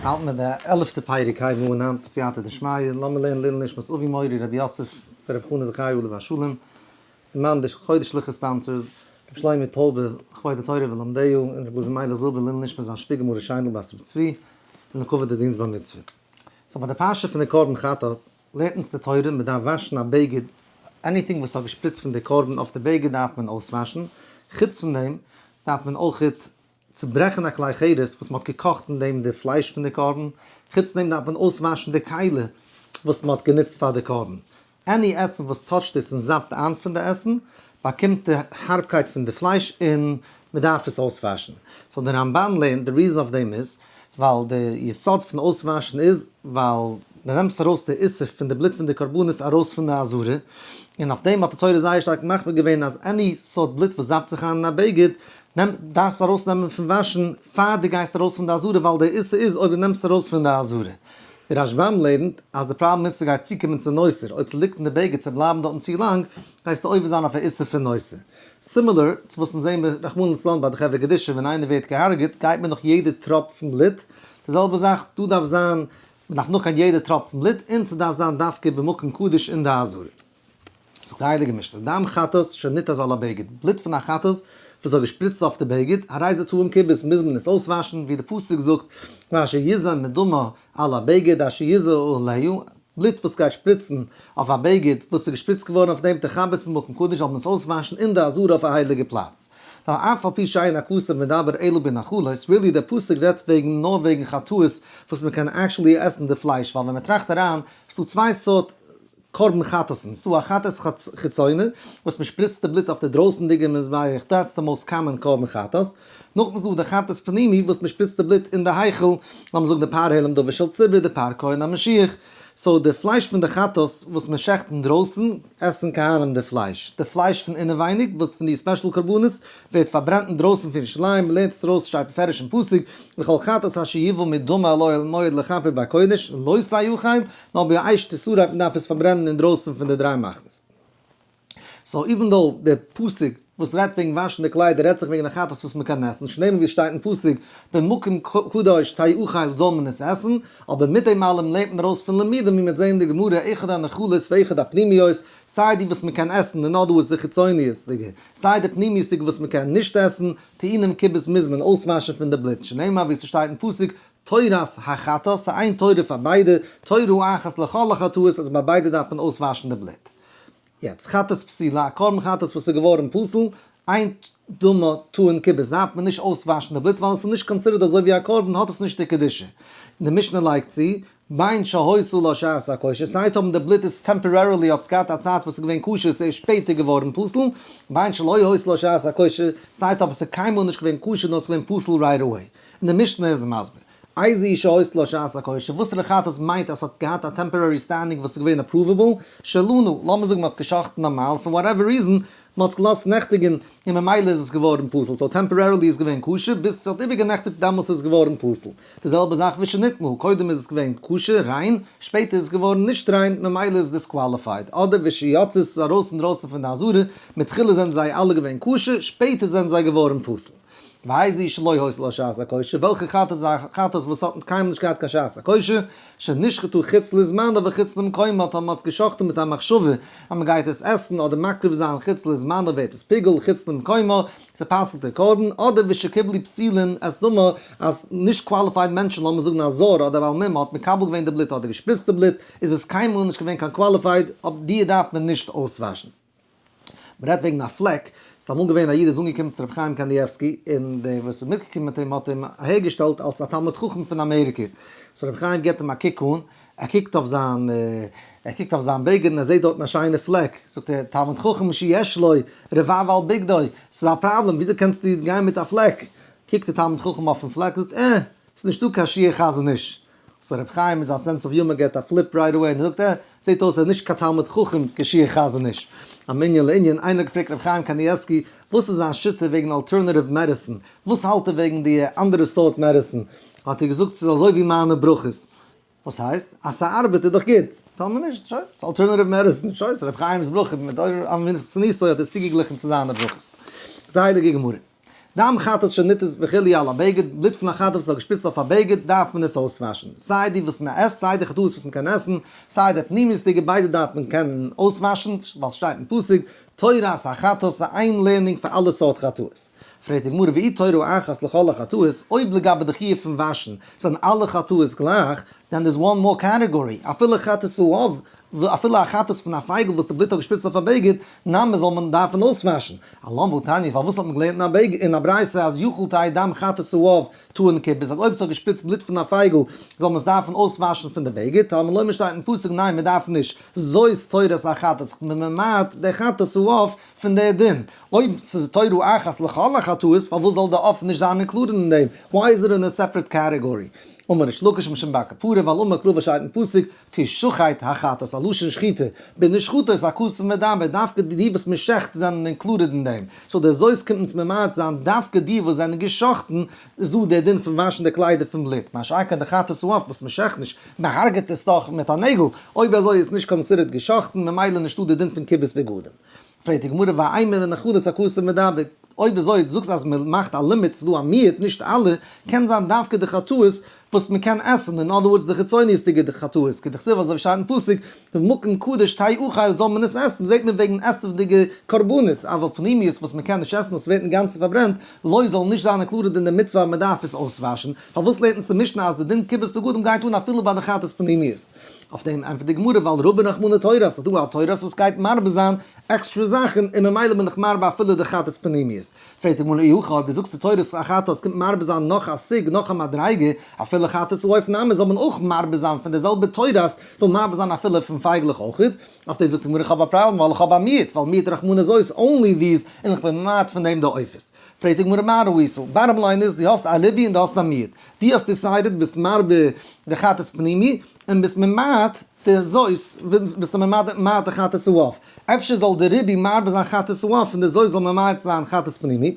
האלטן מיר די עלפטע פרק הייבן אן היינט בסייעתא דשמיא, לאמיר לערנען לעילוי נשמת אבי מורי רבי יוסף ברב חנא זכי' עליו השלום, למען די חודש'ליכע sponsors, רבי שלמה טויבער לכבוד התורה ולומדיה, און רבי אלעזר מיילעך זילבער לעילוי נשמת זיין שוויגער מרת שיינדל בת רבי צבי, און לכבוד די זון'ס בר מצוה. so ביי די פרשה פון די קרבן חטאת לערנט אונז די תורה מען דארף וואשן א בגד, anything וואס האט געשפריצט פון די קרבן אויף די בגד דארף מען אויסוואשן, חוץ פון דעם דארף מען אויכעט צוברעכן א כלי חרס וואס מען האט געקאכט אין דעם די פלייש פון די קרבן, חוץ דעם דארף מען אויסוואשן די כלי וואס מען האט גענוצט פאר די קרבן. any עסן וואס touch ט עס און זאפט איין פון די עסן, באקומט די הארבקייט פון די פלייש און מען דארף עס אויסוואשן. so די רמב"ן לערנט די reason אויף דעם איז, ווייל די יסוד פון אויסוואשן איז ווייל דו נעמסט ארויס די איסור פון די בלוט פון די קרבנות ארויס פון די עזרה, און אויף דעם האט די תורה זייער שטארק מחמיר געווען אז any סארט בלוט וואס זאפט זיך איין אין א בגד, נעם, דארפסט ארויסנעמען פון וואשן פאר דו גייסט ארויס פון די עזרה ווייל די איסור איז אויב דו נעמסט ארויס פון די עזרה. די רשב"ם לערנט אז די פראבלעם איז ס'גייט צוקומען צו נותר, אויב ס'ליגט אין די בגד צו בלייבן דארטן צו לאנג, גייסטו עובר זיין אויף א איסור פון נותר. similar צו וואס אונז זעהן מיר רחמנא לצלן ביי די חברה קדישא ווען איינער ווערט געהארגעט גייט מען נאך יעדע טראפ פון בלוט, די זעלבע זאך דא דארף זיין מ'דארף נאכגיין יעדע טראפ פון בלוט און ס'דארף זיין דווקא במקום קדוש אין די עזרה. זאגט די הייליגע משנה, דם חטאת שניתז על הבגד, בלוט פון א חטאת וואס האט געשפריצט אויף די בגד, הרי זה טעון כיבוס מוז מען עס אויסוואשן, ווי די פסוק זאגט, ואשר יזה מדמה על הבגד אשר יזה עליה, בלוט וואס גייט שפריצן אויף א בגד וואס איז געשפריצט געווארן אויף דעם תכבס במקום קדוש זאל מען עס אויסוואשן אין די עזרה אויף א הייליגע פלאץ. ווייל אף על פי שאין הכתוב מדבר אלא בנאכלות, really דער פסוק רעדט וועגן נאר וועגן חטאות וואס מען קען actually עסן די פלייש, ווייל ווען מען טראכט אריין, ס'דא צוויי סארט קרבן חטאת'ן, ס'דא א חטאת חיצונה וואס מ'שפריצט די בלוט אויף די דרויסנדיגע מזבח, that's the most common קרבן חטאת, נאכדעם איז דא די חטאת פנימי וואס מ'שפריצט די בלוט אין די היכל, לאמיר זאגן די פר העלם דבר של ציבור, די פר כהן המשיח, so די פלייש פון די חטאת וואס מ'שעכט אינדרויסן, עסן כהנים די פלייש, די פלייש פון אינעווייניג וואס פון די special קרבנות ווערט פארברענט אינדרויסן פון ירושלים, מ'לערנט עס ארויס שטייט מפורש אין פסוק, וכל חטאת אשר יבא מדמה אל אוהל מועד לכפר בקודש, לא תאכל, נאר באש תשרף מ'דארף עס פארברענען אינדרויסן פון די דריי מחנות. so even though די פסוק וואס רעדט וועגן וואשן די קליידער רעדט זיך וועגן א חטאת וואס מ'קען עסן, שנאמר ווי עס שטייט אין פסוק במקום קדוש תאכל זאל מען עס עסן, אבער מיט דעם אלעם לערנט מען ארויס פון לימודים ווי מ'וועט זען אין די גמרא אחד הנאכלות ואחד הפנימיות, סיי די וואס מ'קען עסן און נאר דא איז די חיצוניות'דיגע, סיי די פנימיות'דיגע וואס מ'קען נישט עסן, טעונים כיבוס מוז מען אויסוואשן פון די בלוט, שנאמר ווי ס'שטייט אין פסוק תורת החטאת, ס'איז איין תורה פאר ביידע, תורה אחת לכל החטאות אז ביי ביידע דארף מען אויסוואשן די בלוט. יעצט, חטאת פסולה, א קרבן חטאת וואס איז געווארן פסול, אין דמה טעון כיבוס, דארף מען נישט אויסוואשן די בלוט ווייל עס איז נישט considered אזוי ווי א קרבן האט עס נישט די קדושה. די משנה לייגט צו, בין שהיתה לה שעת הכושר, סיי טאמער די בלוט איז temporarily האט עס געהאט א צייט וואס איז געווען כשר עס איז ערשט שפעטער געווארן פסול, בין שלא היתה לה שעת הכושר, סיי טאמער עס איז קיינמאל נישט געווען כשר נאר עס איז געווען פסול right away. און די משנה איז מסביר, איזו שהיתה לה שעת הכושר, וואסערע חטאת מיינט אז ס'האט געהאט א temporary standing וואס איז געווען approvable, שלנו, לאמיר זאגן מ'האט עס גע'שחט'ן נארמאל, for whatever reason, מ'האט עס געלאזט נעכטיגן, און ממילא איז עס געווארן פסול, so temporarily איז געווען כשר, ביז ס'האט איבערגענעכטיגט דאמאלס איז עס געווארן פסול. די זעלבע זאך ושנטמאה, קודם איז עס געווען כשר, ריין, שפעטער איז עס געווארן נישט ריין, ממילא איז disqualified. אדער ושיצאה ס'איז ארויס אינדרויסן פון די עזרה, מתחילה זענען זיי אלע געווען כשר, שפעטער זענען זיי געווארן פסול. ואיזו שלא היתה לה שעת הכושר, וועלכע חטאת איז א חטאת וואס האט קיינמאל נישט געהאט קיין שעת הכושר, שנשחטה חוץ לזמנה וחוץ למקומה, האט מען עס געשחט'ן מיט א מחשבה אז מען גייט עס עסן אדער מקריב זיין חוץ לזמנה ווערט עס פיגול, חוץ למקומה, ס'פסל'ט די קרבן, אדער ושקיבלו פסולין את דמה, אז נישט qualified מענטשן, לאמיר זאגן א זר אדער בעל מום האט מקבל געווען די בלוט אדער געשפריצט די בלוט, איז עס קיינמאל נישט געווען קיין qualified, אויף די דארף מען נישט אויסוואשן. מ'רעדט וועגן א פלעק, ס'איז אמאל געווען א איד איז אנגעקומען צו רבי חיים קאניעווסקי, און דער וואס איז מיטגעקומען מיט אים האט אים אהערגעשטעלט אלס א תלמיד חכם פון אמעריקע, so רבי חיים גיבט אים א קוק אן, ער קוקט אויף זיין ער קוקט אויף זיין בגד און ער זעט דארטן א שיינע פלעק, זאגט ער, תלמיד חכם שיש לו רבב על בגדו, ס'איז א פראבלעם, וויאזוי קענסטו גיין מיט א פלעק? קוקט דער תלמיד חכם אויפן פלעק, זאגט ער, ס'איז נישטא קיין שיעור חזון איש. so רבי חיים מיט זיין sense of humor געט א flip right away און זאגט ער זעט אויס ער איז נישט קיין תלמיד חכם כשיעור חזון איש. א מענין לענין, איינער האט געפרעגט רבי חיים קנייבסקי וואס איז זיין שיטה וועגן alternative medicine, וואס האלט ער וועגן די אנדערע סארט medicine, האט ער געזאגט ס'איז אזוי ווי מיינע ברכות. וואס הייסט? אז ס'ארבעט איז דאך גוט, טאמער נישט, שוין, ס'איז alternative medicine, שוין, ס'איז רבי חיים'ס ברכה, מיט אור עמינותו האט ער צוגעגליכן צו זיינע ברכות. די הייליגע גמרא. דם חטאת שניתז וכו' על הבגד, בלוט פון א חטאת וואס האט געשפריצט אויף א בגד דארף מען עס אויסוואשן. סיי די וואס מען עסט, סיי די חטאות וואס מען קען עסן, סיי די פנימיות'דיגע, ביידע דארף מען קענען אויסוואשן, ווייל ס'שטייט אין פסוק, תורת החטאת איז איין learning פאר אלע סארט חטאות. פרעגט די גמרא ואי תורה אחת לכל החטאות, אויב לגבי די חיוב פון וואשן זענען אלע חטאות גלייך, then there's one more category, אפילו חטאת העוף, אפילו א חטאת פון א פייגל וואס די בלוט האט געשפריצט אויף א בגד, נמי זאל מען דארפן אויסוואשן. אלמה והתניא, פארוואס האט מען געלערנט אין א ברייתא אז יכול תהא דם חטאת העוף טעון כיבוס, אז אויב עס האט געשפריצט בלוט פון א פייגל זאל מען עס דארפן אויסוואשן פון די בגד, תלמוד לומר שטייט אין פסוק ניין מען דארף נישט, זאת תורת החטאת, איך בין ממעט די חטאת העוף פון די דין. אויב ס'איז תורה אחת לכל החטאות פארוואס זאל די עוף נישט זיין included אין דעם? Why is it in a separate category? אמר ריש לקיש משום בר כפרה ווייל אמר קרא שטייט אין פסוק תשחט החטאת א לשון שחיטה, בנשחטות הכתוב מדבר דווקא די וואס מען שעכט זענען included אין דעם, so דער זאת קומט אונז ממעט זיין דווקא די וואס זענען געשחט'ן איז דא דער דין פון וואשן די קליידער פון בלוט, מה שאין כן די חטאת העוף וואס מען שעכט נישט, מען הרג'עט עס דאך מיט א נעגל, אויב אזוי איז נישט considered געשחט'ן ממילא נישטא די דין פון כיבוס בגדים. פרעגט די גמרא ואימא בנחלות הכתוב מדבר, אויב אזוי דו זאגסט אז מען מאכט א לימיט ס'איז דא א מיעוט נישט אלע, קען זיין דווקא די חטאות וואס מען קען עסן, אין other words די חיצוניות'דיגע די חטאות, כדכתיב אזוי ווי שטייט אין פסוק במקום קדוש תאכל זאל מען עס עסן, זעט מען וועגן עסעוודיגע קרבנות, אבל פנימיות וואס מען קען נישט עסן און ס'ווערט אינגאנצן פארברענט, לא זאל נישט זיין included אין די מצוה אז מען דארף עס אויסוואשן, פארוואס לערנט אונז די משנה אז די דין כיבוס בגדים גייט אן אפילו ביי די חטאת פנימיות? אויף דעם ענטפערט די גמרא ווייל רבה רחמנא תורת, ס'איז דא א תורת וואס גייט מרבה זיין עקסטרע זאכן און ממילא בין איך מרבה אפילו די חטאת פנימיות. פרעגט די גמרא אי הכי אויב דו זאגסט די תורת החטאת קומט מרבה זיין נאך א סוג נאך א מדריגה אפילו חטאת העוף נמי זאל מען אויך מרבה זיין פון די זעלבע תורת זאל מרבה זיין אפילו פון פייגלעך אויך, אויף דעם זאגט די גמרא איך האב א פראבלעם ווייל איך האב א מיעוט ווייל מיעט רחמנא זאת only these און איך בין ממעט פון דעם די עופות. פרעגט די גמרא מה ראית? Bottom line איז דו האסט א ריבוי און דו האסט א מיעוט. דו האסט decided ביסט מרבה די חטאת פנימי און ביסט ממעט די זאת, ביסטו ממעט די חטאת העוף. אפשר זאל די ריבוי מרבה זיין חטאת העוף און די זאת זאל ממעט זיין חטאת פנימי.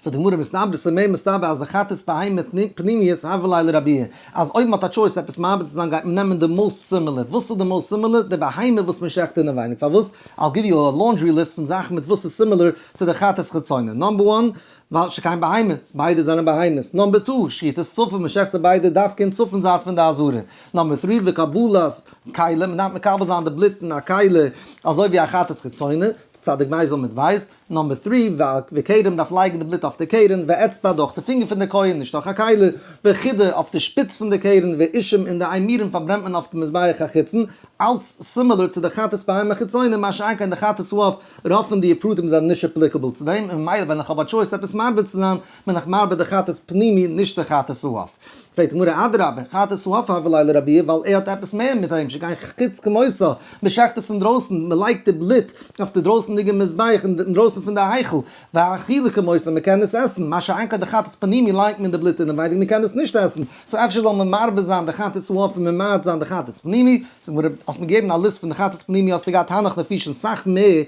זאגט די גמרא מסתברא ס'איז מער מסתבר אז די חטאת בהמה פנימיות הוה ליה לרבויי אז אויב מ'האט א choice עפעס מרבה צו זיין גייט מען נעמען די most similar. וואס איז די most similar? די בהמה וואס מ'שעכט אינעווייניג. פארוואס? I'll give you a laundry list פון זאכן מיט וואס ס'איז similar צו די חטאת חיצונה. Number one, ווייל שכן בהמה, ביידע זענען בהמות. Number two, שחיטת צפון, מען שעכט זיי ביידע דווקא אין צפון זייט פון די עזרה. Number three, וקבלת כלי, מען דארף מקבל זיין די בלוט אין א כלי, אזוי ווי א חטאת חיצונה, צדיק בית עמוד בית. Number three, וקרן, מען דארף לייגן די בלוט אויף די קרן, ואצבע דורך די פינגער פון די כהן, נישט דורך א כלי, וחידא אויף די שפיץ פון די קרן, ואישים און די אימורים פארברענט מען אויף די מזבח החיצון, אלץ similar צו די חטאת בהמה חיצונה, מה שאין כן די חטאת העוף רוב פון די פרטים זענען נישט applicable צו דעם, און ממילא ווען איך האב א choice עפעס מרבה צו זיין, בין איך מרבה די חטאת פנימי נישט די חטאת העוף. פרעגט די גמרא אדרבה, חטאת העוף הוה ליה לרבויי ווייל ער האט עפעס מער מיט אים שכן חוץ כמותה, מען שעכט עס אינדרויסן, מען לייגט די בלוט אויף די דרויסנדיגע מזבח אינדרויסן פון די היכל, והאכילה כמותה מען קען עס עסן, מה שאין כן די חטאת פנימי לייגט מען די בלוט אינעווייניג מען קען עס נישט עסן, so אפשר זאל מען מרבה זיין די חטאת העוף און ממעט זיין די חטאת פנימי, זאג מיר האסט מיר געגעבן א ליסט פון די חטאת פנימי האסטו געהאט הנך נפישין סאך מער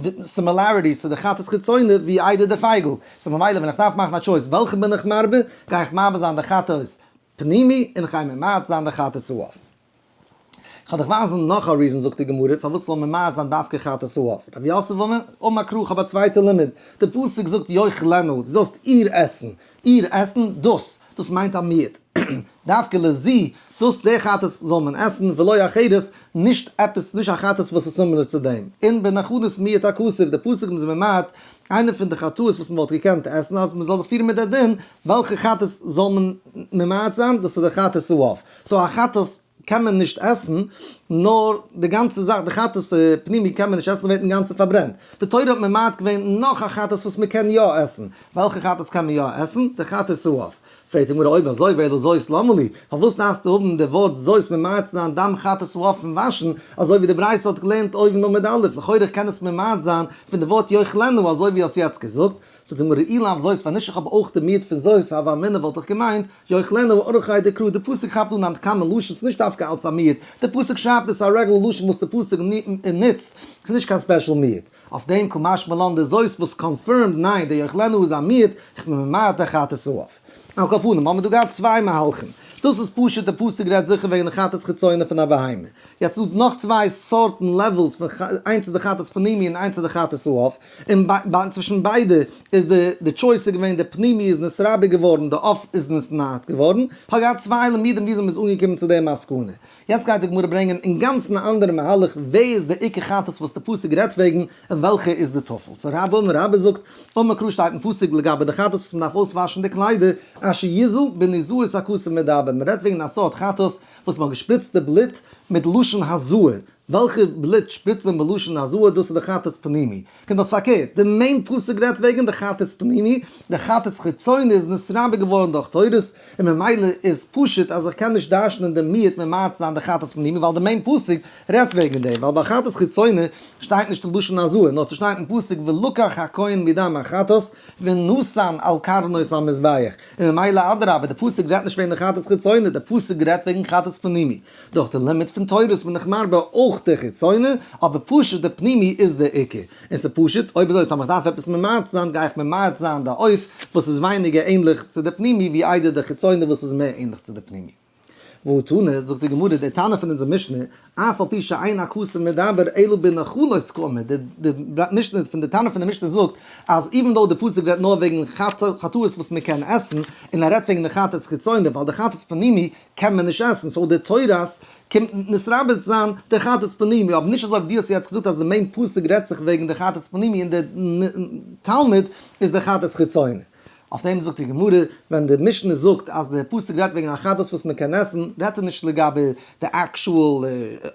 similarities צו די חטאת חיצונה ווי איידער די פייגל, so ממילא ווען איך דארף מאכן א choice וועלכע בין איך מרבה, גיי איך מרבה זיין די חטאת פנימי און איך גיי ממעט זיין די חטאת העוף. כ'וועל דיך ווייזן נאך א reason זאגט די גמרא פארוואס זאל ממעט זיין דווקא חטאת העוף. רב יוסף אמר, אמר קרא כ'האב א צווייטע לימוד, די פסוק זאגט יאכלנה, דו זאלסט איר עסן, איר עסן דאס, דאס מיינט א מיעוט, דווקא לזו, דאס די חטאת זאל מען עסן, ולא אחרת, נישט עפעס, נישט א חטאת וואס איז similar צו דעם. און בנחלות מיעט הכתוב, די פסוק איז ממעט איינע פון די חטאות וואס מען וואלט געקענט עסן אז מען זאל זיך פירן מיט די דין, וועלכע חטאת זאל מען ממעט זיין, דאס איז די חטאת העוף. So א חטאת קען מען נישט עסן, נאר די גאנצע זאך, די חטאת פנימי קען מען נישט עסן, ווערט אינגאנצן פארברענט. די תורה האט ממעט געווען נאך א חטאת וואס מען קען יא עסן. וועלכע חטאת קען מען יא עסן? די חטאת העוף. פרעגט די גמרא אויב אזוי ואלא זאת למה לי, פארוואס דארפסטו האבן די ווארט זאת ממעט צו זיין דם חטאת העוף פון וואשן, אזוי ווי די ברייתא האט געלערנט אויבן עמוד א', לכאורה איך קען עס ממעט זיין פון די ווארט יאכלנה אזוי ווי האסט יעצט געזאגט, זאגט די גמרא אי לאו זאת ווען נישט איך האב אויך די מיעוט פון זאת הוה אמינא וואלט איך געמיינט יאכלנה אורחיה דקרא, די פסוק כאפט אן א common לשון ס'איז נישט דווקא אלץ א מיעוט, די פסוק שרייבט עס א רעגולער לשון וואס די פסוק נוצט, ס'איז נישט קיין special מיעוט. אויף דעם קא משמע לן די זאת וואס confirmed ניין די יאכלנה איז א מיעוט, איך בין ממעט די חטאת העוף. על כל פנים האבן מיר דא געהאט צוויי מהלכים. דאס איז פשוט, די פסוק רעדט זיכער וועגן די חטאת חיצונה פון א בהמה. יעצט איז דא נאך צוויי סארטן levels פון, איינס איז די חטאת פנימי און איינס איז די חטאת העוף, און צווישן ביידע איז די choice איז געווען די פנימי איז נתרבה געווארן, די עוף איז נתמעט געווארן. כ'האב געהאט צוויי לימודים וויאזוי מ'איז אנגעקומען צו די מסקנא. יעצט גייט די גמרא ברענגען אינגאנצן א אנדערע מהלך ווער איז די עיקר חטאת וואס די פסוק רעדט וועגן און וועלכע איז די טפל. so רבה אמר רבה זאגט, אמר קרא שטייט אין פסוק לגבי די חטאת וואס מ'דארף אויסוואשן די קליידער, אשר יזה בנזאות הכתוב מדבר, מ'רעדט וועגן א סארט חטאת וואס מ'האט געשפריצט די בלוט מיט לשון הזאה, וועלכע בלוט שפריצט מען בלשון הזאה? דאס איז די חטאת פנימי. קומט אויס פארקערט, די main פסוק רעדט וועגן די חטאת פנימי, די חטאת חיצוני איז נתרבה געווארן דורך תורת, און ממילא איז פשוט אז איך קען נישט דרש'נען די מיעוט ממעט זיין די חטאת פנימי ווייל די main פסוק רעדט וועגן דעם, ווייל ביי חטאת חיצוני שטייט נישט די לשון הזאה, נאר ס'שטייט אין פסוק ולקח הכהן מדם החטאת ונתן על קרנות המזבח, און ממילא אדרבה די פסוק רעדט נישט וועגן די חטאת חיצוני, די פסוק רעדט וועגן חטאת פנימי. דורך די לימוד פון תורת בין איך מרבה אויך די חיצוני, אבער פשוט די פנימי איז די עיקר. און ס'איז פשוט, אויב אזוי טאמער איך דארף עפעס ממעט זיין גיי איך ממעט זיין די עוף וואס איז ווייניגער ענליך צו די פנימי ווי איידער די חיצוני וואס איז מער ענליך צו די פנימי. והא תנא, זאגט די גמרא, די תנא פון אונזער משנה, אף על פי שאין הכתוב מדבר אלא בנחלות קאמר, די משנה פון די תנא פון די משנה זאגט אז even though די פסוק רעדט נאר וועגן חטאות וואס מען קען עסן, און ער רעדט וועגן די חטאת חיצוני, ווייל די חטאת פנימי קען מען נישט עסן, so די תורת קומט נתרבה זיין די חטאת פנימי, אבער נישט אזוי ווי דו האסט יעצט געזאגט אז די main פסוק רעדט זיך וועגן די חטאת פנימי און די תלמוד איז די חטאת חיצוני. אויף דעם זאגט די גמרא, ווען די משנה זאגט אז די פסוק רעדט וועגן א חטאת וואס מען קען עסן, רעדט ער נישט לגבי די actual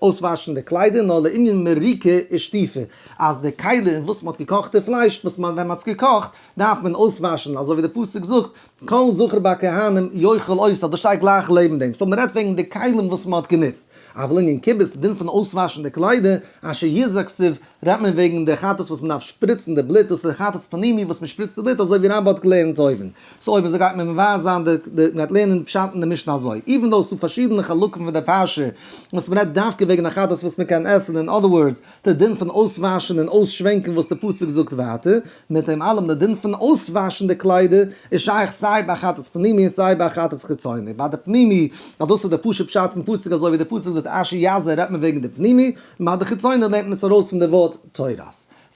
אויסוואשן די קליידער, נאר לענין מריקה ושטיפה, אז די כלי אין וואס מען האט געקאכט די פלייש, וואס מען ווען מען האט עס געקאכט, דארף מען אויסוואשן, אזוי ווי די פסוק זאגט, כל זכר בכהנים יאכל אותה, דאס שטייט גלייך לעבן דעם, so מען רעדט וועגן די כלים וואס מען האט גענוצט. אבל לענין כיבוס, די דין פון אויסוואשן די קליידער, אשר יזה כתיב, רעדט מען וועגן די חטאת וואס מען דארף שפריצן די בלוט, דאס איז די חטאת פנימי וואס מען שפריצט די בלוט אזוי ווי רבה האט געלערנט אויבן. so אויב אזוי גייט מען מבאר זיין די, די, מען גייט לערנען פשט אין די משנה אזוי, even though ס'דא פארשידענע חלקים פון די פרשה וואס מען רעדט דווקא וועגן א חטאת וואס מען קען עסן, in other words, די דין פון אויסוואשן און אויסשווענקען וואס די פסוק זאגט ווייטער, מיט דעם אלעם די דין פון אויסוואשן די קליידער איז שייך סיי ביי חטאת פנימי און סיי ביי חטאת חיצוני. ביי די פנימי, ווייל דאס איז די פשוט פשט פון פסוק אזוי ווי די פסוק זאגט אשר יזה רעדט מען וועגן די פנימי, און ביי די חיצוני לערנט מען עס ארויס פון די ווארט תורת.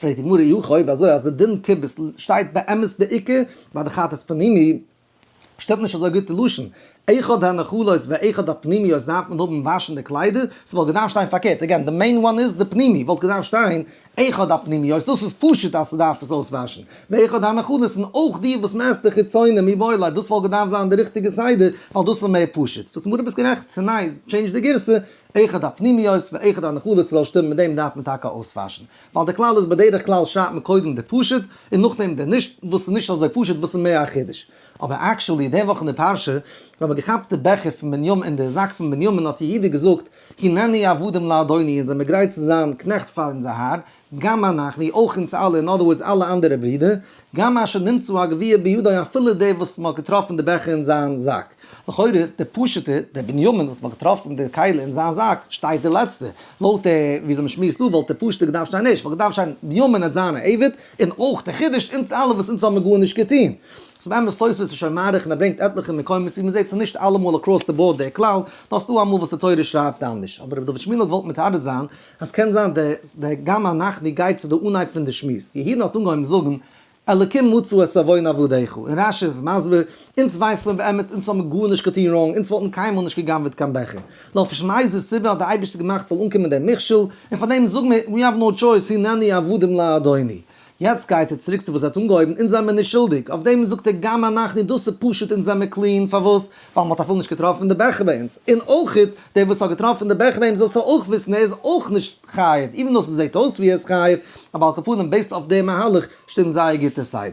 פרעגט די גמרא אי הכי אויב אזוי אז די דין כיבוס שטייט באמת בעיקר ביי די חטאת פנימי, שטימט נישט אזוי גוט די לשון, אחד הנחלות ואחד הפנימיות דארף מען האבן וואשן די קליידער, ס'וואלט געדארפט שטיין פארקערט, again די main one איז די פנימי, וואלט געדארפט שטיין אחד הפנימיות, דאס איז פשוט אז ס'דארף עס אויסוואשן, ואחד הנחלות און אויך די וואס מ'עסט די חיצונים מיבעי ליה, דאס וואלט געדארפט זיין די ריכטיגע סדר, ווייל דאס איז מער פשוט. זאגט די גמרא ביסט גערעכט, תנאי, change די גירסא, אחד הפנימיות ואחד הנחלות ס'זאל שטימען מיט דעם דארף מען טאקע אויסוואשן. ווייל די כלל איז בדרך כלל שרייבט מען קודם די פשוט און נאכדעם די נישט וואס איז נישט אזוי פשוט וואס איז מער א חידוש. אבער actually די וואך אין די פרשה ווען מ'האט געכאפט די בעכער פון בנימין אין די זאק פון בנימין האט יהודה געזאגט הננו עבדים לאדוני אונז זעמיר גרייט צו זיין קנעכט פאר אונזער האר גם אנחנו אויך אונז אלע in other words אלע אנדערע ברידער גם אשר נמצא הגביע בידו אפילו דער וואס מ'האט געטראפן די בעכער אין זיין זאק. לכאורה די פשוטע, דער בנימין וואס מ'האט געטראפן די כלי אין זיין זאק שטייט די לעצטע, לויט די וויאזוי מ'שמועסט דא וואלט די פשוטע געדארפט שטיין ערשט, וואלט געדארפט שטיין בנימין האט זיין א עבד, און אויך די חידוש אונז אלע וואס אונז האבן גארנישט געטון. ס'איז באמת תוספות איז שוין מאריך און ער ברענגט עטליכע מקומות ווי מ'זעט ס'איז נישט אלעמאל across the board דער כלל, נאר ס'דא אמאל וואס די תורה שרייבט אנדערש, אבער רבי דוד שמואל האט געוואלט מתרץ זיין אז קען זיין די גם אנחנו גייט צו די אנהייב פון די שמועס, יהודה האט אנגעהויבן זאגן אלקים מצא את עוון עבדיך, און רש"י איז מסביר, אונז ווייסט מען באמת אונז האבן גארנישט געטון wrong, אונז וואלטן קיינמאל נישט גע'גנב'עט קיין בעכער, נאר פון שום איזה סיבה האט דער אייבערשטער געמאכט ס'זאל אנקומען דער מכשול, און פאר דעם זאגן מיר, we have no choice, הננו עבדים לאדוני. יעצט גייט ער צוריק צו וואס ער האט אנגעהויבן, אונז זעמיר נישט שולדיג, אויף דעם זאגט ער גם אנחנו, דאס איז פשוט אונז זעמיר clean, פארוואס? ווייל מ'האט אפילו נישט געטראפן די בעכער ביי אונז, און אויך דער וואס האט געטראפן די בעכער ביי אים זאלסטו אויך וויסן ער איז אויך נישט חייב, even though ס'זעט אויס ווי ער איז חייב, אבער על כל פנים based אויף די מהלך שטימט זייער גוט די סדר.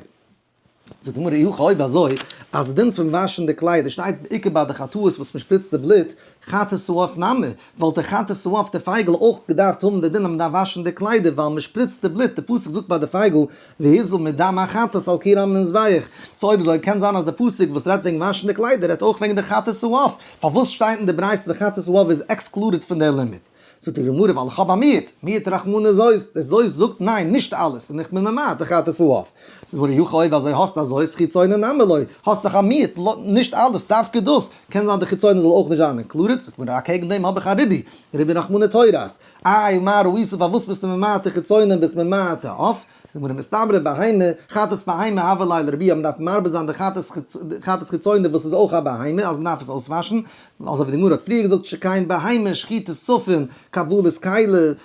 זאגט די גמרא אי הכי אויב אזוי אז די דין פון וואשן די קליידער שטייט בעיקר ביי די חטאות וואס מ'שפריצט די בלוט, חטאת העוף נמי, וואלט די חטאת העוף די פייגל אויך געדארפט האבן די דין אז מ'דארף וואשן די קליידער ווייל מ'שפריצט די בלוט, די פסוק זאגט ביי די פייגל והזה מדם החטאת על קיר המזבח, so אויב אזוי קען זיין אז די פסוק וואס רעדט וועגן וואשן די קליידער רעדט אויך וועגן די חטאת העוף, פארוואס שטייט אין די ברייתא די חטאת העוף איז excluded פון די לימוד? זאגט די גמרא ווייל איך האב א מיעוט, מיעט רחמנא זאת, דער זאת זאגט ניין נישט אלעס און איך בין ממעט די חטאת העוף. זאגט די גמרא אי הכי אויב אזוי האסט א זאת חיצונה נמי לא, האסט דאך א מיעוט, נישט אלעס, דווקא דאס, קען זיין די חיצונה זאל אויך נישט זיין included, זאגט די גמרא אקעגן דעם האב איך א ריבוי, ריבוי רחמנא תורת, איי מה ראית פארוואס ביסטו ממעט די חיצונה און ביסט ממעט די עוף? זאגט די גמרא מסתברא בהמה, חטאת בהמה הוה ליה לרבויי אז מ'דארף מרבה זיין די חטאת חיצונה וואס איז אויך א בהמה אז מ'דארף עס אויסוואשן, אזוי ווי די גמרא האט פריער געזאגט שכן בהמה שחיטת צפון, קבלת כלי,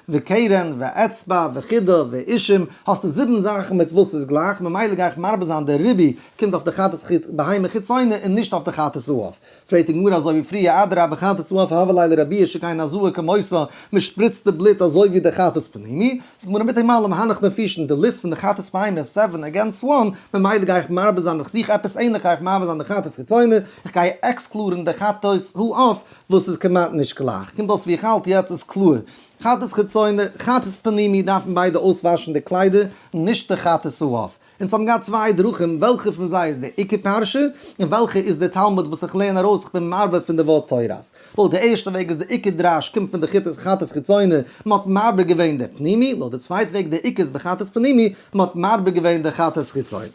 וקרן, ואצבע, וחידה, ואישים, האסטו זיבן זאכן מיט וואס ס'איז גלייך, ממילא גיי איך מרבה זיין די ריבוי קומט אויף די חטאת בהמה חיצונה און נישט אויף די חטאת העוף. פרעגט די גמרא אזוי ווי פריער אדרבה חטאת העוף הוה ליה לרבויי שכן הזאה כמותה, מען שפריצט די בלוט אזוי ווי די חטאת פנימי, זאגט די גמרא מיט דעם אלעם הנך נפישין די ליסט פון די חטאת בהמה איז seven against one, ממילא גיי איך מרבה זיין איך זוך עפעס ענליך גיי איך מרבה זיין די חטאת חיצונה, איך גיי exclude ן די חטאת העוף וואס איז כמעט נישט גלייך, קומט אויס ווי איך האלט יעצט איז קלאר, חטאת חיצונה, חטאת פנימי דארפן ביידע אויסוואשן די קליידער, נישט די חטאת העוף. אונז האבן געהאט צוויי דרכים וועלכע פון זיי איז די עיקר פרשה און וועלכע איז די תלמוד וואס איך לערן ארויס איך בין מרבה פון די ווארט תורת. לויט די ערשטע וועג איז די עיקר דרש קומט פון די חטאת חיצונה מען האט מרבה געווען די פנימי, לויט די צווייטע וועג די עיקר איז בחטאת פנימי מען האט מרבה געווען די חטאת חיצונה.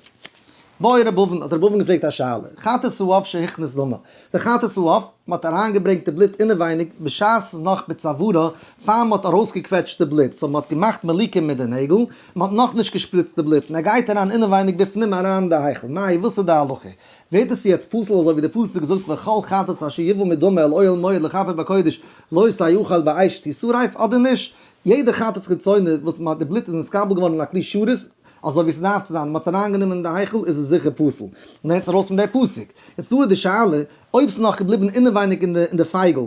בעי ר' אבין האט ר' אבין געפרעגט א שאלה, חטאת העוף שהכניס דמה, די חטאת העוף, מען האט אריינגעברענגט די בלוט אינעווייניג בשעת ס'איז נאך בצווארו, פאר מען האט ארויסגעקוועטשט די בלוט, so מען האט געמאכט מליקה מיט די נעגל, מען האט נאכנישט געשפריצט די בלוט, און ער גייט אריין אינעווייניג בפנים אריין אין די היכל, מאי וואס איז די הלכה? ווערט עס יעצט פסול אזוי ווי די פסוק זאגט וכל חטאת אשר יבא מדמה אל אוהל מועד לכפר בקודש לא תאכל באש תשרף אדער נישט? יעדע חטאת חיצונה וואס מען האט די בלוט איז נתקבל געווארן אין א כלי שרת, אזוי ווי ס'דארף צו זיין, מ'האט עס אריינגענומען אין די היכל איז עס זיכער פסול. מ'לערנט עס ארויס פון די פסוק. יעצט דא איז די שאלה, אויב ס'איז נאך געבליבן אינעווייניג אין די אין די פייגל,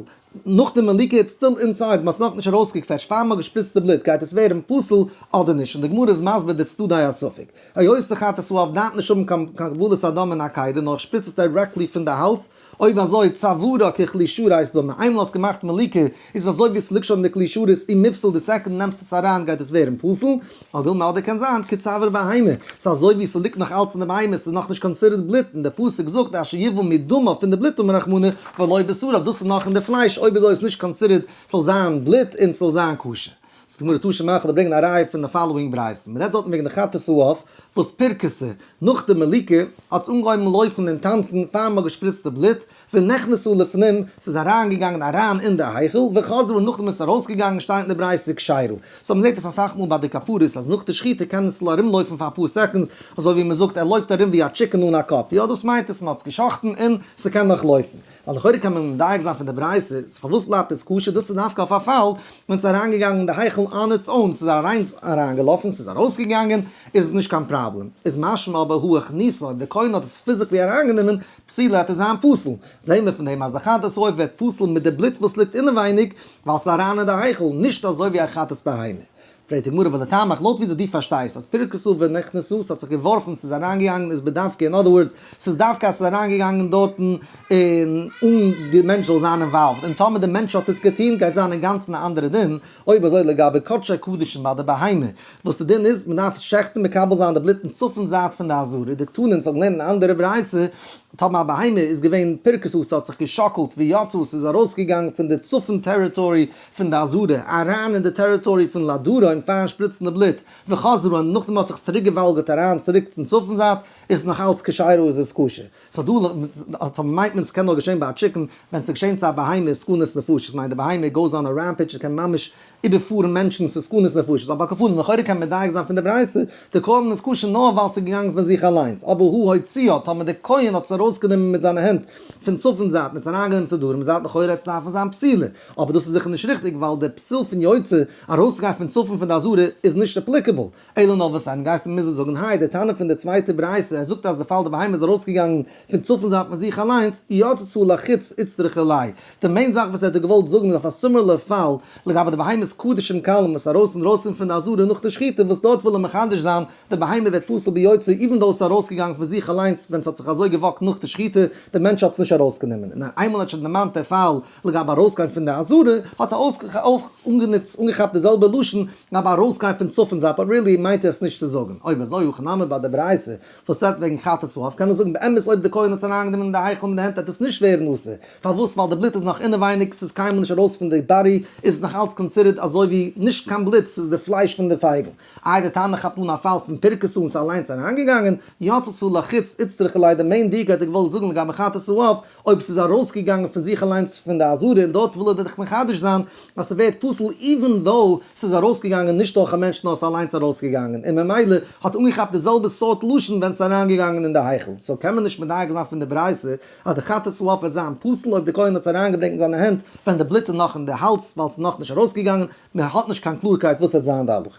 נאך די מליקה it's still inside, מ'האט עס נאכנישט ארויסגעקוועטשט, פאר מ'האט געשפריצט די בלוט, גייט עס ווערן פסול אדער נישט? און די גמרא איז מסביר די צדדי הספק. היות די חטאת העוף דארף נישט האבן קיין קבלת הדם אין א כלי, נאר איך שפריץ עס directly פון די האלז, אויב אזוי צווארה ככלי שרת דמי, איינמאל האסט געמאכט מליקה איז עס אזוי ווי עס ליגט שוין אין די כלי שרת און מיפסל די second נעמסט עס אריין גייט עס ווערן פסול, או דילמא אדער קען זיין כצוואר בהמה, ס'איז אזוי ווי ס'ליגט נאך אלץ אין די בהמה ס'איז נאכנישט considered בלוט און די פסוק זאגט אשר יבא מדמה פון די בלוט אמר רחמנא ולא בשרה דאס איז נאך אין די פלייש אויב אזוי איז נישט considered ס'זאל זיין בלוט און ס'זאל זיין כשר. זאגט די גמרא תא שמע כ'וועל ברענגען א ראיה פון די following ברייתא, מ'רעדט דארטן וועגן די חטאת העוף וואס פירקתה, נאך די מליקה האט עס אנגעהויבן לויפן און טאנצן פאר מ'האט געשפריצט די בלוט, ונכנסה לפנים, ס'איז אריינגעגאנגען אריין אין די היכל, וחזרה נאכדעם איז עס ארויסגעגאנגען שטייט אין די ברייתא כשרה. so מ'זעט עס אסאך מאל ביי די כפרות אז נאך די שחיטה קען עס ארומלויפן פאר אפאר seconds, אזוי ווי מ'זאגט ער לויפט ארום ווי א chicken אן א קאפ, יא דאס מיינט עס מ'האט עס גע'שחט'ן און ס'קען נאך לויפן. ווייל לכאורה קען מען מדייק זיין פון די ברייתא, איז פארוואס בלייבט עס כשר, דאס איז דווקא אויף א פאל ווען ס'איז אריינגעגאנגען אין די היכל on its own, ס'איז אליינס אריינגעלאפן, ס'איז ארויסגעגאנגען, איז עס נישט קיין פראבלעם. איז משמע אבער הא הכניסה, אויב די כהן האט עס physically אריינגענומען, פסילה העט עס זיין פסול. זעהן מיר פון דעם אז די חטאת העוף ווערט פסול מיט די בלוט וואס ליגט אינעווייניג, ווייל ס'איז אריין אין די היכל, נישט אזוי ווי א חטאת בהמה. פרעגט די גמרא ולטעמיך, לויט וויאזוי דו פארשטייסט אז פירקתה ונכנסה, ס'האט זיך געווארפן, ס'איז אריינגעגאנגען איז בדווקא, אין other words, ס'איז דווקא אז ס'איז אריינגעגאנגען דארטן און אן די מענטש זאל זיין involved, און טאמער די מענטש האט עס געטון גייט זיין אינגאנצן א אנדערע דין, אויב אזוי לגבי קדשי קדשים ביי די בהמה, וואס די דין איז, מ'דארף שעכטן מקבל זיין די בלוט אין צפון זייט פון די עזרה, דקתני אונז האבן געלערנט אין א אנדערע ברייתא, טאמער א בהמה איז געווען פירקתה ס'האט זיך געשאקלט ויצאה ס'איז ארויסגעגאנגען פון די צפון territory פון די עזרה אריין אין די territory פון לדרום פארן שפריצן די בלוט וחזרה און נאכדעם האט זיך עס צוריק געוואלגערט אריין צוריק צום צפון זייט איז עס נאך אלץ כשרה איז עס כשר. so דא מיינט מען ס'קען נאר געשען ביי א chicken ווען ס'איז געשען צו א בהמה איז סכנת נפשות מיינט די בהמה goes on a rampage ס'קען ממש איבערפארן מענטשן ס'איז סכנת נפשות אבער על כל פנים לכאורה קען מען מדייק זיין פון די ברייתא די קרבן איז כשר נאר ווייל ס'איז געגאנגען פון זיך אליינס אבער הא הוציאה טאמער די כהן האט עס ארויסגענומען מיט זיינע הענט פון צפון זייט און עס אריינגענומען צו דרום זייט לכאורה העט עס דארפן זיין פסולה אבער דאס איז זיכער נישט ריכטיג ווייל די פסול פון יוצא ארויסצוגיין פון צפון פון די עזרה איז נישט applicable אלא נאר וואס איין גייסטו מוזן זאגן היי די תנא פון די צווייטע ברייתא ער זאגט אז די פאל די בהמה איז ארויסגעגאנגען פון צפון זייט פון זיך אליינס יצתה לחוץ איצטריכא ליה די main זאך וואס ער האט דא געוואלט זאגן איז אויף א similar פאל לגבי די בהמות קדשים קלים וואס ארויס אינדרויסן פון די עזרה נאך די שחיטה וואס דארט וויל ער מחדש זיין די בהמה ווערט פסול ביוצא even though ס'איז ארויסגעגאנגען פון זיך אליינס ווען ס'האט זיך אזוי גע walk ט נאך די שחיטה די מענטש האט עס נישט ארויסגענומען און איינמאל ער האט שוין דערמאנט די פאל לגבי ארויסגיין פון די עזרה האט ער אויך אנגענוצט אנגעכאפט די זעלבע לשון לגבי ארויסגיין פון צפון זייט but really מיינט ער עס נישט צו זאגן אויב אזוי הכא נמי ביי די ברייתא וואס. רעדט וועגן חטאת העוף, קען ער זאגן באמת אויב די כהן האט עס אריינגענומען אין די היכל מיט די הענט וועט עס נישט ווערן אסור, פארוואס? ווייל די בלוט איז נאך אינעווייניג, ס'איז קיינמאל נישט ארויס פון די body, איז עס נאך אלץ considered אזוי ווי נישט קיין בלוט, ס'איז די פלייש פון די פייגל. איי די תנא כאפט אן א פאל פון פירקתא און ס'איז אליינס אריינגעגאנגען, יצתה לחוץ איצטריכא ליה די main דיוק האט ער געוואלט זאגן לגבי חטאת העוף, אויב ס'איז ארויסגעגאנגען פון זיך אליינס פון די עזרה און דארט וויל ער דיך מחדש זיין אז ס'ווערט פסול even though ס'איז ארויסגעגאנגען נישט דורך א מענטש נאר ס'איז אליינס ארויסגעגאנגען און ממילא האט אנגעכאפט די זעלבע סארט לשון ווען ס'איז אריינגעגאנגען אין די היכל so קען מען נישט מדייק זיין פון די ברייתא אז די חטאת העוף וועט זיין פסול אויב די כהן האט עס אריינגעברענגט אין זיינע הענט ווען די בלוט איז נאך אין די האלז ווייל ס'איז נאכנישט ארויסגעגאנגען, מען האט נישט קיין קלארקייט וואס וועט זיין די הלכה.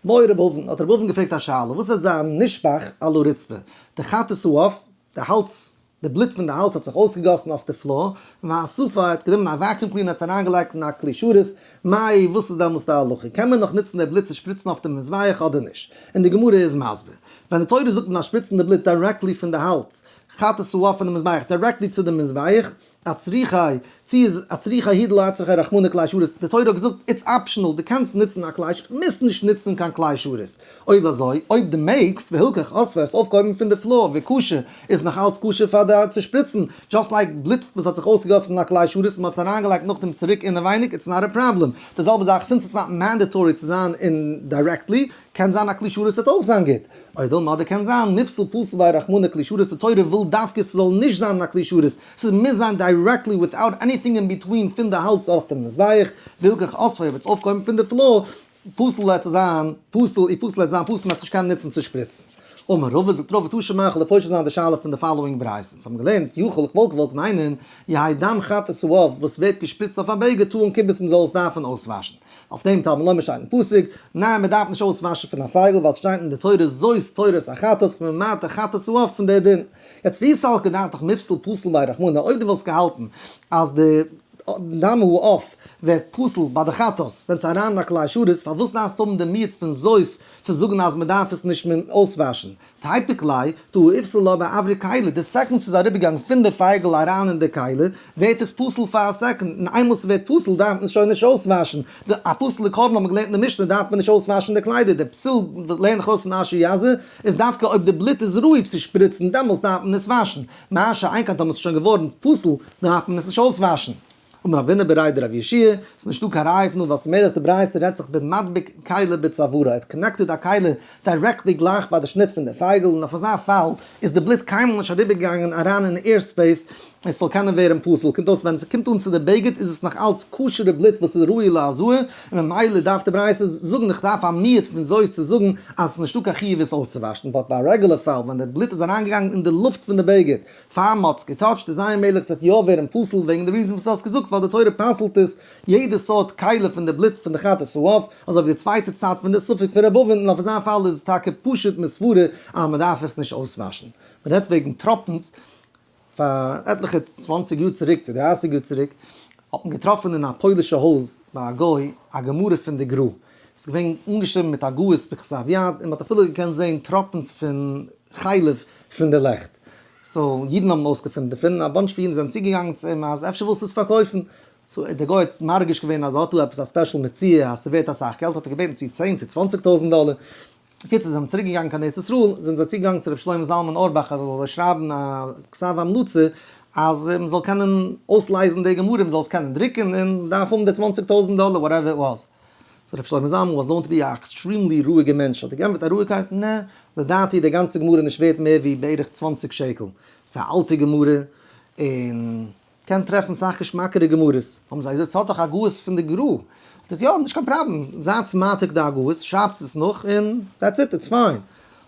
בעי רב אבין, האט רב אבין געפרעגט א שאלה, וואס וועט זיין נשפך על הרצפה, די חטאת העוף, די האלז, די בלוט פון די האלז האט זיך אויסגעגאסן אויף די floor, ואספה האט גענומען א vacuum cleaner האט עס אריינגעלייגט אין א כלי שרת, מאי, וואס איז דעמאלס די הלכה, קען מען נאך נוצן די בלוט צו שפריצן אויף די מזבח אדער נישט? און די גמרא איז מסביר, ווען די תורה זאגט מען דארף שפריצן די בלוט directly פון די האלז, חטאת העוף פון די מזבח directly צו די מזבח, אצטריכיה, צו איז אצטריכיה הוא דלא אצטריכיה רחמנא כלי שרת, די תורה האט געזאגט it's optional, דו קענסט נוצן א כלי שרת, מוזט נישט נוצן קיין כלי שרת. אויב אזוי, אויב דו מעגסט, והלכך אספה עס אויפגעהויבן פון די floor וכשר, איז נאך אלץ כשר פאר די צו שפריצן, just like בלוט וואס האט זיך אויסגעגאסן פון א כלי שרת, מען האט עס אריינגעלייגט נאכדעם צוריק אינעווייניג, it's not a problem. די זעלבע זאך, since it's not mandatory צו זיין אין directly, קען זיין א כלי שרת וועט אויך זיין גוט. או דילמא אדער קען זיין מיפסל פסיל ביה רחמנא כלי שרת די תורה וויל דווקא ס'זאל נישט זיין אין א כלי שרת ס'מוז זיין directly without anything in between פון די האלז אויף דעם מזבח והלכך אספה וועט עס אויפקומען פון די floor פסול וועט עס זיין פסול אי פסול וועט זיין פסול מ'וועט עס נישט קענען נוצן צו שפריצן. אמר רבא זאגט רבא תא שמע כ'וועל פושט זיין די שאלה פון די following ברייתא אונז האבן געלערנט יכול איך וואלט געוואלט מיינען יהא דם חטאת העוף וואס ווערט געשפריצט אויף א בגד טעון כיבוס מ'זאל עס דארפן אויסוואשן. אויף דעם תלמוד לומר שטייט אין פסוק, ניין מען דארף נישט אויסוואשן פון א פייגל ווייל ס'שטייט אין די תורה זאת תורת החטאת כ'בין ממעט די חטאת העוף פון די דין. יעצט ואי סלקא דעתך מיפסל פסיל ביה רחמנא אויב דו וואלסט געהאלטן אז די דם העוף ווערט פסול ביי די חטאת ווען ס'איז אריין אין א כלי שרת פארוואס דארפסטו האבן די מיעוט פון זאת צו זאגן אז מען דארף עס נישט אויסוואשן? תיפוק ליה, דהא איתפסא לה באוורא כלי, די second ס'איז אריבערגעגאנגען פון די פייגל אריין אין די כלי, ווערט עס פסול פאר א second, און איינמאל ס'ווערט פסול דארף מען עס שוין נישט אויסוואשן, די א פסול'ע קרבן האט מען געלערנט אין די משנה דארף מען נישט אויסוואשן די קליידער, די פסול לערן איך ארויס פון אשר יזה, איז דווקא אויב די בלוט איז ראוי צו שפריצן דעמאלס דארף מען עס וואשן, מה שאין כן טאמער ס'איז שוין געווארן פסול דארף מען עס נישט אויסוואשן. אמר רבינא בריה דרב יהושע, ס'איז נישטא קיין ראיה פון דא ווייל ס'מעגליך די ברייתא רעדט זיך במדביק כלי בצוארה, ער האט connected א כלי directly גלייך ביי די שניט פון די פייגל און אויף אזא פאל איז די בלוט קיינמאל נישט אריבערגעגאנגען אריין אין air space עס זאל קענען ווערן פסול, קומט אויס ווען ס'קומט אן צו די בגד איז עס נאך אלץ כשר'ע בלוט וואס איז ראוי להזאה און ממילא דארף די ברייתא זאגן איך דארף א מיעוט פון זאת צו זאגן אז ס'איז נישטא קיין חיוב עס אויסצואוואשן, but ביי א רעגולער פאל ווען די בלוט איז אריינגעגאנגען אין די לופט פון די בגד פאר מ'האט עס געטאטשט איז זייער מעגליך ס'וועט יא ווערן פסול וועגן די reason וואס דו האסט געזאגט ווייל די תורה פסל'ט עס יעדע סארט כלי פון די בלוט פון די חטאת העוף, אזוי ווי די צווייטע צד פון די ספק פון ר' אבין און אויף אזא פאל איז עס טאקע פשוט מסברה אז מ'דארף עס נישט אויסוואשן. מ'רעדט וועגן טראפנס, פאר עטליכע צוואנציג יאר צוריק צו דרייסיג יאר צוריק האט מען געטראפן אין א פוילישע הויז ביי א גוי א גמרא פון די גרא, עס איז געווען אנגעשריבן מיט הגהות בכתב יד און מען האט אפילו געקענט זען טראפנס פון חלב פון די לעכט. so אידן האבן אויסגעפונען דערפון, א bunch פון אידן זענען צוגעגאנגען צו אים אז אפשר ווילסטו עס פארקויפן, so דער גוי האט מרגיש געווען אז ער האט דא עפעס א special מציאה אז ס'ווערט אסאך געלט האט ער געבעטן צו צען צו צוואנציג טויזנט דאלער, בקיצור זיי זענען צוריק געגאנגען קיין ארץ ישראל, זענען זיי צוגעגאנגען צו רבי שלמה זלמן אורבאך אז ער זאל זיי שרייבן א כתב המלצה אז מען זאל קענען אויסלייזן די גמרא, מען זאל עס קענען דרוקן און דארף האבן די צוואנציג טויזנט דאלער whatever it was. so רבי שלמה זלמן was known to be א extremely רואיגע מענטש האט ער געענטפערט א רואיגקייט נע, לדעתי איז די גאנצע גמרא נישט ווערט מער ווי בערך צוואנציג שקל, ס'איז א אלטע גמרא און קען טרעפן סאך געשמאקערע גמרות, האבן זיי געזאגט ס'האט דאך הגהות פון די גרא, האט ער געזאגט יא נישט קיין פראבלעם, זייטס מעתיק די הגהות, שרייבטס עס נאך און that's it, it's fine.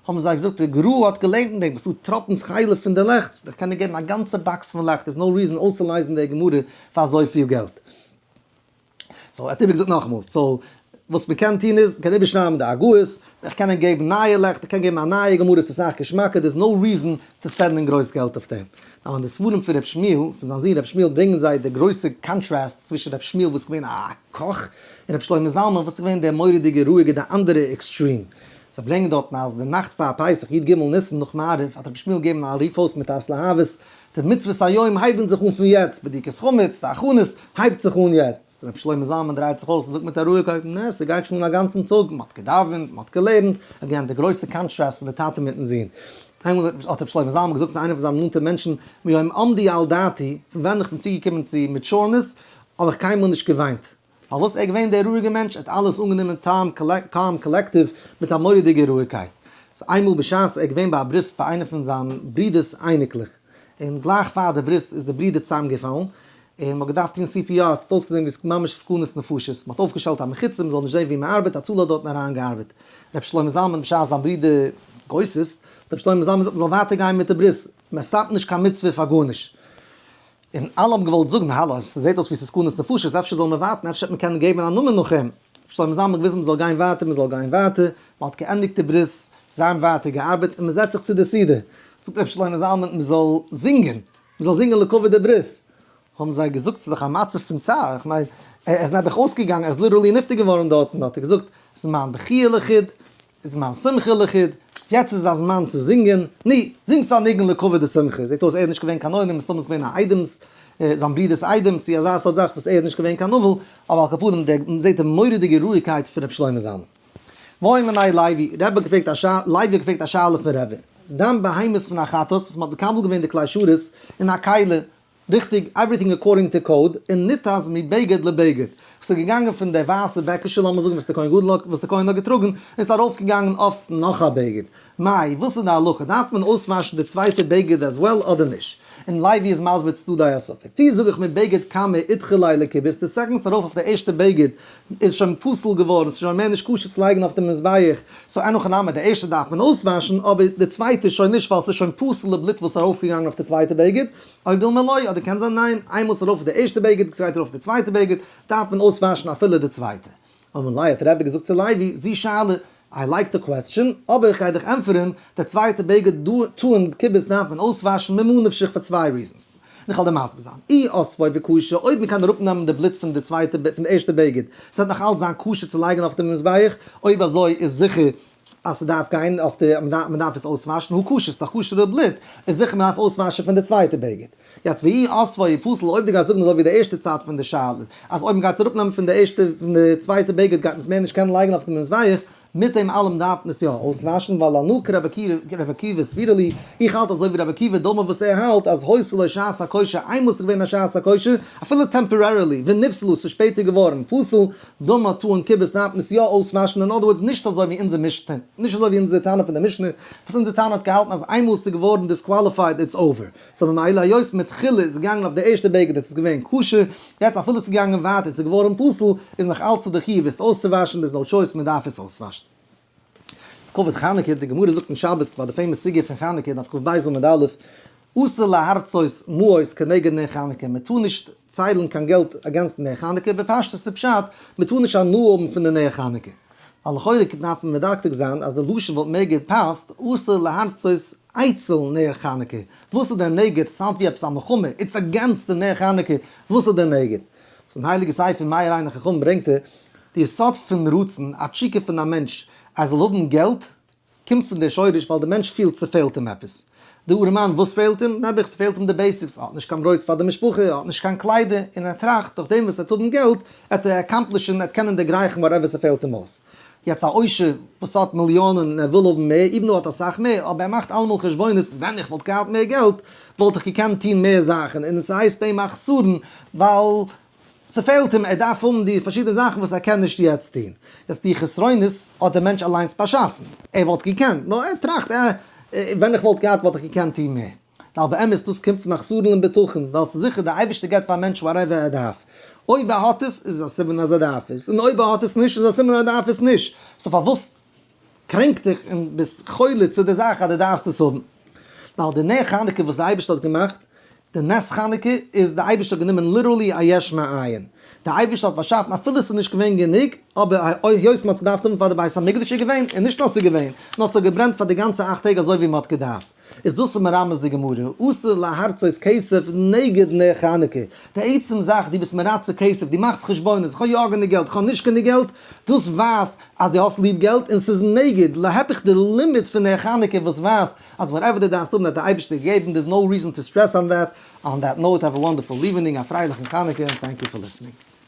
האבן זיי געזאגט די גרא האט געלערנט אין דעם, ס'דא טראפנס חלב פון די לעכט, איך קען דיר געבן א גאנצע box פון לעכט, there's no reason אויסצולייזן די גמרא פאר אזויפיל געלט. so ער האט איבערגעזאגט נאכאמאל, so וואס מען קען טון איז, מען קען איבערשרייבן די הגהות, איך קען אים געבן נייע לעכט, איך קען געבן א נייע גמרא, ס'איז אסאך געשמאקער, there's no reason צו spend ען גרויס געלט אויף דעם. נאר אין די ספרים פון ר' שמואל, פון זיין זון ר' שמואל, ברענגען זיי די גרויסע קאנטראסט צווישן ר' שמואל וואס איז געווען א קאך, און ר' שלמה זלמן וואס איז געווען דער מורא'דיגער רואיגער, די אנדערע extreme. זיי ברענגען דארטן אז די נאכט פאר פסח, י ג ניסן נאך מעריב, האט ר' שמואל געגעבן א רוף אויס מיט א התלהבות. די מצוות היום הייבן זיך אן פון יעצט, בדיקת חמץ, די הכנות הייבט זיך אן יעצט. רבי שלמה זלמן דרייט זיך אויס און זאגט מיט א רואיגקייט, נע, ס'גייט שוין אן א גאנצן טאג, מ'האט געדאווענט, מ'האט געלערנט, again די גרויסע קאנטראסט פון די טאטע מיטן זון. איינמאל האט רבי שלמה זלמן געזאגט צו איינער פון זיינע נאנטע מענטשן, מיום עמדי על דעתי, פון ווען איך בין צוגעקומען צו mature-ness, האב איך קיינמאל נישט געוויינט. פארוואס ער איז געווען דער רואיגער מענטש, ער האט אלעס אנגענומען calm collective מיט א מורא'דיגע רואיגקייט. ס'איז איינמאל בשעת ער איז געווען ביי א ברית ביי איינע פון זיין ברודער'ס אייניקלעך, און גלייך פאר די ברית איז די ברודער צוזאמגעפאלן, און מ'האט געדארפט טון CPR, ס'האט אויסגעזען ווי ס'איז ממש סכנת נפשות, מ'האט אויפגעשטעלט א מחיצה מ'זאל נישט זען ווי מ'ארבעט, הצלה האט דארטן אריינגעארבעט. ר' שלמה זלמן בשעת זיין ברודער גוסס'ט, האט ר' שלמה זלמן געזאגט מ'זאל ווייטער גיין מיט די ברית, מען stop ט נישט קיין מצוה פאר גארנישט. און אלע האבן געוואלט זאגן, האלא, ס'זעט אויס ווי ס'איז סכנת נפשות, אפשר זאל מען ווארטן, אפשר וועט מען קענען געבן א נאמען נאך אים. שלמה זלמן האט געוויזן מ'זאל גיין ווייטער, מ'זאל גיין ווייטער, מ'האט געענדיגט די ברית, זיי האבן ווייטער געארבעט, און מ'זעצט זיך צו די סעודה. זאגט רבי שלמה זלמן מ'זאל זינגען, מ'זאל זינגען לכבוד די ברית. האבן זיי געזאגט, ס'איז דאך א מצב פון צער, איך מיין, ער איז נעבעך אויסגעגאנגען, ער איז literally נפטר געווארן דארטן, האט ער געזאגט, ס'איז מיין בכיה לחוד, איז מיין שמחה לחוד, יעצט איז א זמן צו זינגען, נו, זינגטס א ניגון לכבוד די שמחה, זעט אויס ער איז נישט געווען קיין עולם, מסתמא איז געווען א איידעמ'ס, זיין ברודער'ס איידעם, צו אזא סארט זאך וואס ער איז נישט געווען קיין אבל, אבער על כל פנים דער מ'זעט די מורא'דיגע רואיגקייט פון רבי שלמה זלמן. בעי מיניה לוי, רבי האט געפרעגט א שאלה, לוי האט געפרעגט א שאלה פון רבי, דם בהמות פון א חטאת וואס מ'האט מקבל געווען די כלי שרת אין א כלי, ריכטיג, everything according to code, און ניתז מבגד לבגד. ס'איז געגאנגען פון די ווייסע בעקעשע, לאמיר זאגן וואס די כהן גדול האט, וואס די כהן האט געטראגן, און ס'איז ארויפגעגאנגען אויף נאך א בגד. מאי, וואס איז די הלכה? דארף מען אויסוואשן די צווייטע בגד as well אדער נישט? און לוי איז מסביר צדדי הספק. צי זאג איך מבגד קמא אידחי ליה לכיבוס, די second ס'איז ארויף אויף די ערשטע בגד איז שוין פסול געווארן, ס'איז שוין מער נישט כשר צו לייגן אויף די מזבח, so אין הכי נמי, די ערשטע דארף מען אויסוואשן, אבער די צווייטע שוין נישט ווייל ס'איז שוין פסול די בלוט וואס איז ארויפגעגאנגען אויף די צווייטע בגד. או דילמא לא, אדער קען זיין ניין, איינמאל ס'איז ארויף די ערשטע בגד, ס'גייט ארויף די צווייטע בגד, דארף מען אויסוואשן אפילו די צווייטע. אמר ליה האט רבי געזאגט צו לוי, זו שאלה, I like the question, אבער איך גיי דיך ענטפערן, די צווייטע בגד דא טעון כיבוס דארף מען אויסוואשן ממה נפשך פאר צוויי reasons. און איך וועל דיר מסביר זיין. אי אספו וכשר, אויב מ'קען אראפנעמען די בלוט פון די צווייטע פון די ערשטע בגד, ס'וועט נאך אלץ זיין כשר צו לייגן אויף די מזבח, אויב אזוי איז זיכער אז ס'דארף גיין אויף די, מ'דארף עס אויסוואשן, הא כשר, ס'דאך כשר'ע בלוט, איז זיכער מ'דארף אויסוואשן פון די צווייטע בגד. יעצט ואי אספו פסול, אויב דו גייסט זאגן אזוי ווי די ערשטע צד פון די שאלה, אז אויב מ'גייט אראפנעמען פון די ערשטע, פון די צווייטע בגד גייט מען עס מער נישט קענען לייגן אויף די מזבח, מיט דעם אלעם דארף מען עס יא אויסוואשן, ווייל אנא כרבי עקיבא סבירא לי, איך האלט אזוי ווי רבי עקיבא דאמר וואס ער האלט אז היתה לו שעת הכושר, איינמאל ס'איז געווען א שעת הכושר, אפילו temporarily, ונפסלו, ס'איז שפעטער געווארן פסול, דמעה טעון כיבוס דארף מען עס יא אויסוואשן, in other words נישט אזוי ווי אונזער משנה, נישט אזוי ווי אונזער תנא פון די משנה, וואס אונזער תנא האט געהאלטן אז איינמאל ס'איז געווארן disqualified it's over, so ממילא היות מתחילה איז געגאנגען אויף די ערשטע בגד עס איז געווען כשר, יעצט אפילו ס'איז געגאנגען ווייטער עס איז געווארן פסול, איז נאך אלץ דא די חיוב עס אויסצואוואשן, there's no choice מען דארף עס אויסוואשן. לכבוד חנוכה, די גמרא זאגט אין שבת ביי די famous סוגיא פון חנוכה, דף כ"ב עמוד א', אסור להרצות מעות כנגד נר חנוכה, מען טאר נישט ציילן קיין געלט against נר חנוכה, בפשטות איז פשט, מען טאר נישט הנאה האבן פון די נר חנוכה. ווייל לכאורה דארף מען מדקדק זיין אז די לשון וואלט מער געפאסט, אסור להרצות אצל נר חנוכה, וואס איז דער נגד? sound ווי עפעס א מלחמה, it's against די נר חנוכה, וואס איז דער נגד? so אין הייליגע ספר מאיר עיני חכמים ברענגט ער, די יסוד פון רצון, א תשוקה פון א מענטש אז ער זאל האבן געלט, קומט פון די שורש ווייל די מענטש פילט ס'פעלט אים עפעס. די ארעמאן וואס פעלט אים? נעבעך ס'פעלט אים די basics, ער האט נישט קיין ברויט פאר די משפחה, ער האט נישט קיין קליידער, און ער טראכט דורך דעם וואס ער וועט האבן געלט וועט ער accomplish ן, ער וועט קענען דערגרייכן whatever ס'פעלט אים אויס. יעצט א עושר וואס האט מיליאנען און ער וויל האבן מער, even ער האט אסאך מער, אבער ער מאכט אלעמאל חשבונות ווען איך וואלט געהאט מער געלט וואלט איך געקענט טון מער זאכן, און ס'הייסט ביי אים א חסרון ווייל ס'פעלט אים, ער דארף האבן די פארשידענע זאכן וואס ער קען נישט יעצט טון. יעצט די חסרונות האט דער מענטש אליינס באשאפן. ער וואלט געקענט, נאר ער טראכט, אה, ווען איך וואלט געהאט וואלט איך געקענט טון מער. ווייל באמת דאס קומט פון א חסרון אין בטחון, ווייל ס'איז זיכער דער אייבערשטער געבט פאר א מענטש whatever ער דארף. אויב ער האט עס, איז א סימן אז ער דארף עס, און אויב ער האט עס נישט, איז א סימן אז ער דארף עס נישט. so פארוואס קרענקט דיך און ביסט חולה צו די זאך אז דו דארפסט עס האבן? ווייל די נר חנוכה וואס דער אייבערשטער האט געמאכט, די נס חנוכה איז די אייבערשטער האט גענומען literally א יש מאין, די אייבערשטער האט באשאפן אפילו עס איז נישט געווען גענוג, אבער היות מען האט עס געדארפט האבן פאר די בית המקדש איז געווען, און נישט נאר עס איז געווען, נאר עס האט געברענט פאר די גאנצע אכט טעג אזוי ווי מען האט געדארפט. איז דאס איז מרמז די גמרא, אסור להרצות כסף נגד נר חנוכה, די עצם זאך דו ביסט מרצה כסף, דו מאכסט חשבונות, איך האב יא גענוג געלט, איך האב נישט גענוג געלט, דאס ווייזט אז דו האסט ליב געלט און ס'איז נגד, להיפך די לימוד פון נר חנוכה וואס ווייזט אז whatever דו דארפסט האבן האט דער אייבערשטער געגעבן, there's no reason to stress on that, on that note have a wonderful evening, א פרייליכן חנוכה, thank you for listening.